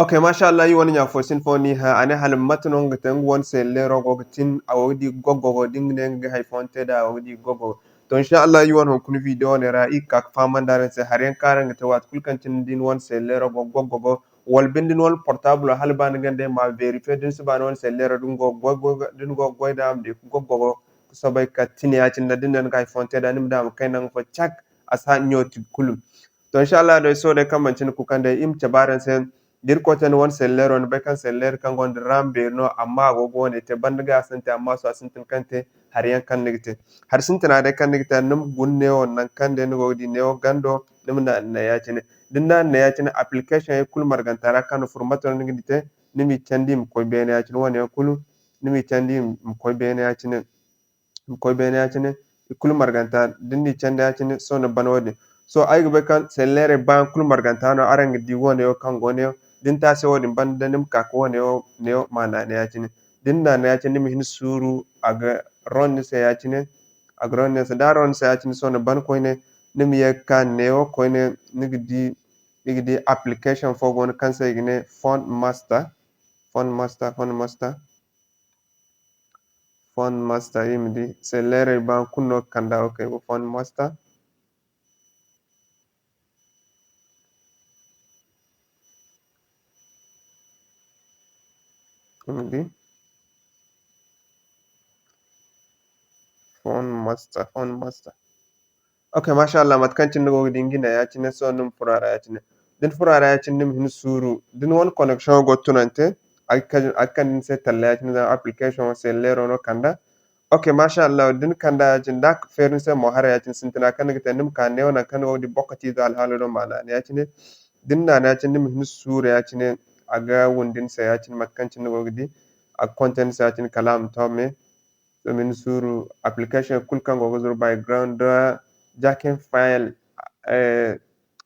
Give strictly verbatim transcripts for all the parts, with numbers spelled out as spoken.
Ok, masha Allah, iri wane ɲa fo sin fo no iri hã, a ne hala mate no nga ga te nga wane selleero go ga tin, a go ga di gogogo, da nga ne nga ga hay fooyaŋ te nd'a, a go ga di gogogo. To, insha Allah, iri wane hunkuna video wane ra, iri ga ka ga fahamandi araŋ se hari yaŋ kaŋ araŋ ga te waati kulu kaŋ cine da ni wane selleero go gogogo, wala binde ni wane portable hala ba ni ga ne day ma vérifier da ni si ba ni wane selleero da ni go ga goy, da ni go ga goy nd'a a ma di ga gogogo, ga soobay ga tin ya-cine da ni ne ni ga hay fooyaŋ te nd'a, ni ma daŋ a ma kay nangu fo cak, a si hã ɲooti kulu. To, insha Allah, day sohõ day kaŋ manci ni kuukandey, iri ma cabe araŋ se, da Irkoy te ni wane selleero, ni bay kaŋ selleero kaŋ gonda RAM beeri no, amma a go ga wane te banda ga a sintin, amma sohõ a sintin kaŋ te hari yaŋ kaŋ ni ga te. Hari sintina day kaŋ ni ga te, ni ma guna neewo nangu kaŋ day ni go ga di neewo gando, ni ma naana naŋ ya-cine. Da ni naana naŋ ya-cine, application yaŋ kulu marganta ra kaŋ ni furo, mate no ni ga di te, ni m'i candi i ma koy beene ya-cine, wane yaŋ kulu, ni m'i candi i ma koy beene ya-cine. I ma koy beene ya-cine, i kulu marganta, da ni n'i candi ya-cine, sohõ ni ban wo-din. Sohõ ay ga bay kaŋ selleerey baayaŋ kulu marganta no, araŋ ga di wane yaŋ kaŋ go neewo, da ni te a se wo-din banda, ni ma ka ga wane yaŋ neewo ma naana ya-cine. Da ni naana ya-cine, ni ma hin suuru, a ga ron ni se ya-cine, a ga ron ni se. Da a ron ni se ya-cine, sohõ ni ban koyne, ni ma ye ga ka neewo koyne, ni ga di, ni ga di application fo go no kaŋ se i ga ne Phone Master, Phone Master, Phone Master. Phone Master, iri ma di, selleerey baayaŋ kulu no ga kand'a wo kay go Phone Master. Iri ma di. Phone Master, Phone Master. Ok, masha Allah, mate kaŋ cine ni go ga di nga ne ya-cine, sohõ ni ma furo a ra ya-cine. Da ni furo a ra ya-cine, ni ma hin suuru. Da ni wane connection go tunante, a ga ka-, a ga kande ni se talla ya-cine, zama application wo selleero no kand'a. Ok, masha Allah, da ni kand'a ya-cine, da a feeri ni se mo haray ya-cine, sintina kaŋ ni ga te, ni ma ka neewo nangu kaŋ ni go ga di bokkotiize alhaalo do ma naana ya-cine. Da ni naana ya-cine, ni ma hin suuru ya-cine, a ga windi ni se ya-cine, mate kaŋ cine ni go ga di, a ga konte ni se ya-cine, kala a ma to me. Sohõ ma ni suuru application kulu kaŋ go ga zuru background da jacking file, eh,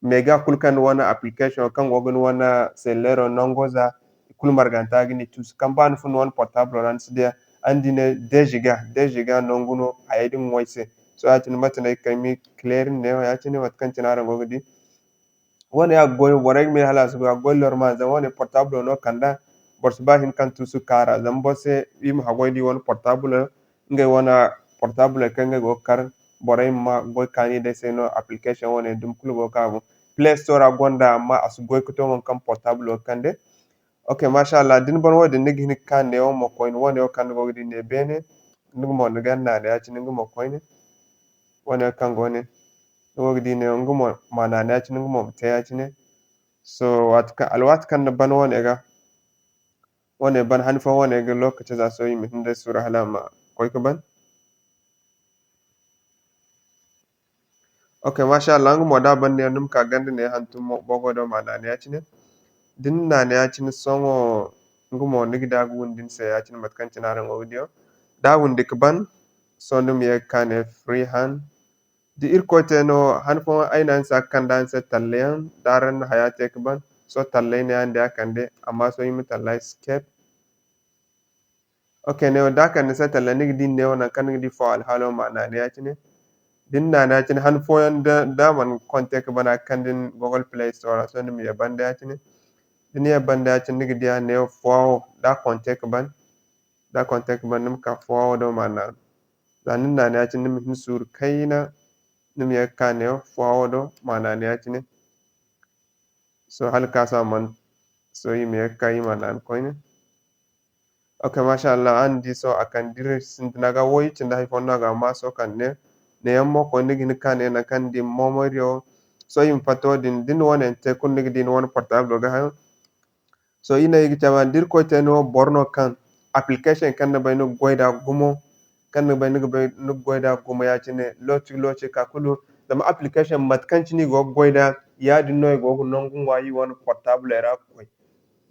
mega kulu kaŋ ni wane application kaŋ go ga ni wane selleero nango za, i kulu marganta ga ni tuusu. Kaŋ ba ni fun ni wane portable ra ni si diya, araŋ di ne deux giga, deux giga nangu no hayey din ŋwa ay se. Sohõ ya-cine mate no ay ga kay ma i clear ne ya-cine mate kaŋ cine araŋ go ga di. Wane a ga goy, borey ga miila hala a si goy, a ga goy lorma, zama wane portable no kand'a, boro si ba hin kaŋ tuusu kaara, zama boro se, i ma haggoy da i wane portable, ngey wane portable kaŋ ngey go ga kar, borey ma goy kaani day se no, application wane dumi kulu go ga ka a boŋ. Play Store ra gonda, amma a si goy ga to waŋ kaŋ portable ga kande. Ok, masha Allah, da ni ban wo-din, ni ga hin ga ka neewo mo koyne, wane wo kaŋ ni go ga di ne beene, nga mo ni ga naana ya-cine nga mo koyne, wane wo kaŋ go ne. Ni go ga di ne, nga mo ma naana ya-cine, nga mo ma te ya-cine. So, waati kaŋ, alwaati kaŋ ni ban wane ga, wane ban han fo wane ga lokaci za, so i ma hin day suuru hala a ma koy ga ban. Ok, masha Allah, nga mo da a ban ne, ni ma ka ganda ne hantum mo, bogo do ma naana ya-cine. Da ni naana ya-cine, sohõ nga mo ni ga di a ga windi ni se ya-cine, mate kaŋ cine araŋ go ga diyo. Da a windi ga ban, sohõ ni ma ye ga ka ne free hand. Da Irkoy te no, han fooyaŋ ay ne araŋ se a ga kande araŋ se talla yaŋ, da araŋ na haya te ga ban, sohõ talley ne araŋ di a kande, amma sohõ i ma talley skip. Ok, neewo da a kande ni se talla, ni ga di neewo nangu kaŋ ni ga di fo alhaalo ma naana ya-cine. Da ni naana ya-cine, han fooyaŋ da, da a mana konte ga ban a ga kande ni Google Play Store ra, sohõ ni ma ye banda ya-cine. Da ni ye banda ya-cine, ni ga di a neewo fo wo, da a konte ga ban, da a konte ga ban, ni ma ka fo wo do ma naanu. Za ni naana ya-cine, ni ma hin suuru kayna, ni ma ye ga ka neewo fo wo do ma naanu ya-cine. Sohõ hala ka sohõ a mana, sohõ i ma ye ga ka i ma naanu koyne. Ok, masha Allah, araŋ di sohõ a kande iri sintina ga way cindi hay fo no a ga, amma sohõ kande ne, neeyaŋ mo koyne ni ga hin ga ka ne nangu kaŋ ni di memory wo. Sohõ i ma fatta wo-din, da ni wane yaŋ te kulu ni ga di ni wane portable ga hayo. Sohõ iri ne iri ga cabe araŋ da Irkoy te ni wo boro no kaŋ application kaŋ ni bay ni ga goy nd'a gumo, kaŋ ni bay ni ga bay ni ga goy nd'a gumo ya-cine, lokaci, lokaci ka kulu, zama application mate kaŋ cine i go ga goy nd'a, yaadin no i go ga nangu ŋwa i wane portable ra ga koy.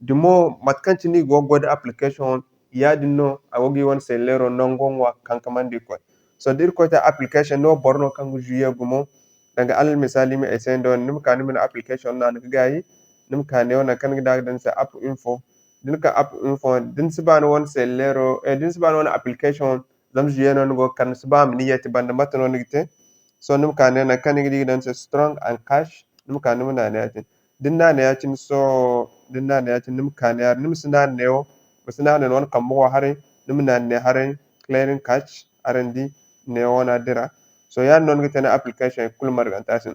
Da mo mate kaŋ cine i go ga goy nda application, yaadin no a go ga i wane selleero nango ŋwa ga kankamandi ga koy. Sohõ da Irkoy te application no boro no kaŋ ga jouer gumo, danga alal misaali, i ma essayer nda wane, ni ma ka ni ma ni application naanu ga gaayi, ni ma ka neewo nangu kaŋ ni ga di a ga daŋ ni se app info. Da ni ka app info, da ni si ba ni wane selleero, eh, da ni si ba ni wane application, zama jouer no ni go ga kar, ni si ba a ma ni yeeti banda, mate no ni ga te? Sohõ ni ma ka ne nangu kaŋ ni ga di ga daŋ ni se strong and cache, ni ma ka ni ma naanu ya-cine. Da ni naanu ya-cine, sohõ da ni naana ya-cine, ni ma ka ne haray, ni ma si naana neewo, ma si naana ni wane kambe go haray, ni ma naana ne haray, clearing cache, araŋ di, neewo no a dira. So, yaadin no ni ga te ni application kulu marganta se.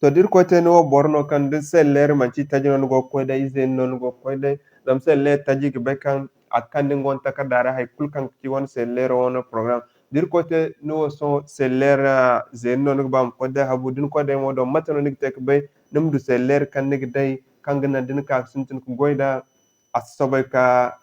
To, da Irkoy te ni wo boro no kaŋ da selleer manti taji no ni go ga koy day, ize no ni go ga koy day, zama selleer taji ga bay kaŋ a ga kande nga wane takarda ra hay kulu kaŋ ga ci wane selleero wane program. Da Irkoy te ni wo sohõ selleer, ah, zeeni no ni ga ba ma koy day habu, da ni koy day mo do, mate no ni ga te ga bay ni ma du selleer kaŋ ni ga day, kaŋ ga naŋ da ni ka ga sintin ga goy nd'a, a si soobay ka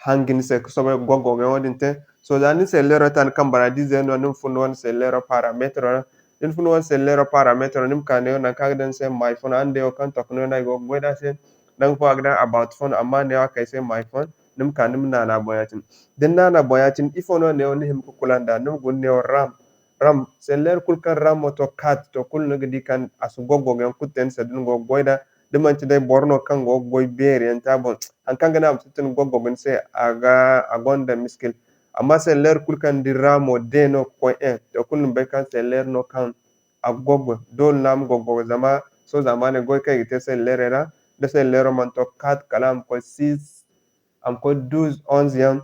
hangan ni se ka soobay ga goggogayaŋo din te. So, za ni selleero ta ni kambe ra, da ize no ni ma furo ni wane selleero parametro ra. Da ni furo ni wane selleero parametro ra, ni ma ka neewo nangu kaŋ a ga daŋ ni se my phone, araŋ day wo kaŋ toka no no ay go ga goy nd'a se. Nangu fo a ga daŋ about phone, amma neewo a kay se my phone, ni ma ka ni ma naana boŋ ya-cine. Da ni naana boŋ ya-cine, ifo no neewo ni hima ga kula nd'a? Ni ma guna neewo RAM. RAM, selleer kulu kaŋ RAM mo to, kat to, kulu ni ga di kaŋ a si goggogayaŋ kulu te ni se da ni go ga goy nd'a. Da manti day boro no kaŋ go ga goy beeri yaŋ te a boŋ, haŋ kaŋ ga naŋ a ma sintin ga goggoga ni se, a ga, a gonda miskil. Amma selleer kulu kaŋ da RAM mo de no ga koy, eh, to, kulu ni ma bay kaŋ selleer no kaŋ a ga goggo. Doole no a ma goggoga, zama sohõ zamano goy kaŋ i ga te selleerey ra, da selleero mana to kat, kala a ma koy six, a ma koy douze, onze yaŋ.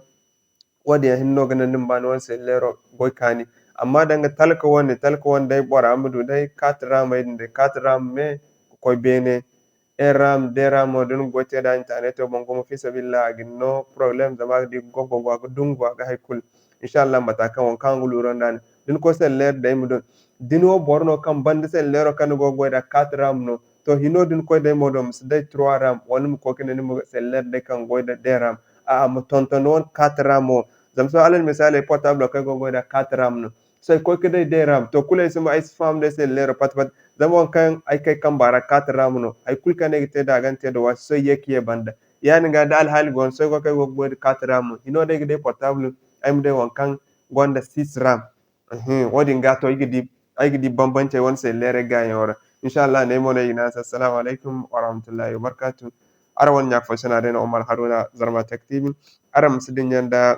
Wo-din yaŋ hinne no ga naŋ ni ma ba ni wane selleero goy kaani. Amma danga talka wane, talka wane day bora ma du day quatre RAM din day, quatre RAM me ga koy beene. Un RAM, deux RAM wo da ni ga goy te nd'a interneto boŋ gumo, fi sabilillah, a ga ni no problème, zama a ga di ga goggogo, a ga dungu, a ga hay kulu. Inshallah, mate kaŋ waŋ kaŋ a ga luuro nd'a ne. Da ni koy selleer day ma dun. Da ni wo boro no kaŋ banda selleero kaŋ ni go ga goy nd'a quatre RAM no, to, hino da ni koy day mo do, ma si day trois RAM, wala ma koy ka ne ni ma selleer day kaŋ ga goy nda deux RAM. A'a, ma tonton ni wane quatre RAM wo. Zama sohõ, alal misaali, ay portable kaŋ ay go ga goy nd'a quatre RAM no. Sohõ ay koy ka day deux RAM. To, kulu ay si ma, ay si faham day selleero pat-pat. Zama waŋ kaŋ ay kay kamba ra quatre RAM no. Hay kulu kaŋ ay ga te nd'a, a ga ni te da waasi, sohõ ay ye ka ye banda. Yaadin ga da alhaali go no, sohõ ay go kaŋ ay go ga goy nda quatre RAM. Hino day ay ga day portable, ay ma day waŋ kaŋ gonda six RAM. Ahin, wo-din ga to, ay ga di, ay ga di bambancey wane selleerey gaayaŋo ra. Inshallah, ne mo no ay ga ne araŋ se, assalamu alaykum warahmatullahi wabarakatuh. Araŋ wane ɲa fo sina day no, Omar Haruna, Zarma Tech T V. Araŋ ma si dinya nda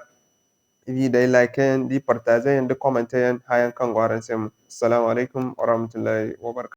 vidéo like yaŋ, da partage yaŋ, da commenter yaŋ, hayaŋ kaŋ go araŋ se mo. Assalamu alaykum warahmatullahi wabarakatuh.